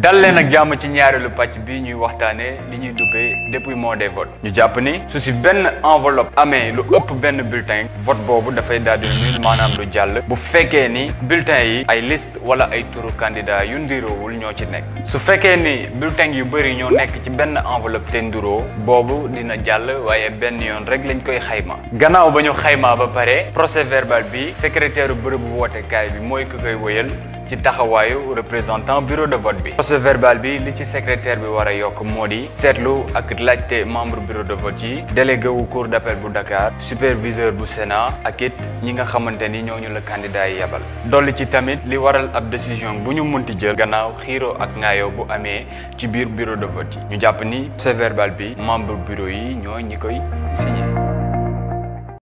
dal leen ak jàmm ci ñaareelu pàcc bi ñuy waxtaanee li ñuy duppee dépouillement des votes ñu jàpp ni su si benn enveloppe amee lu ëpp benn bulletin vote boobu dafay daal di nul maanaam du jàll bu fekkee ni bulletin yi ay liste wala ay turu candidat yu ndiroowul ñoo ci nekk su fekkee ni bulletin yu bëri ñoo nekk ci benn enveloppe te ndiroo boobu dina jàll waaye benn yoon rek lañ koy xayma gannaaw ba ñu xaymaa ba pare procès verbal bi secrétaire bërëbu wootekaay bi mooy ku koy wëyal ci taxawaayu représentant bureau de vote bi procès verbal bi li ci secrétaire bi war a yokk moo di seetlu ak laajte membre bureau de vote yi délégué wu cour d'appel bu Dakar superviseur bu Sénat ak it ñi nga xamante ni ñooñu la candidat yi yabal dolli ci tamit li waral ab décision bu ñu munti jël gannaaw xiiroo ak ngaayoo bu amee ci biir bureau de vote yi ñu jàpp ni procès verbal bi membre bureau yi ñooy ñi koy signé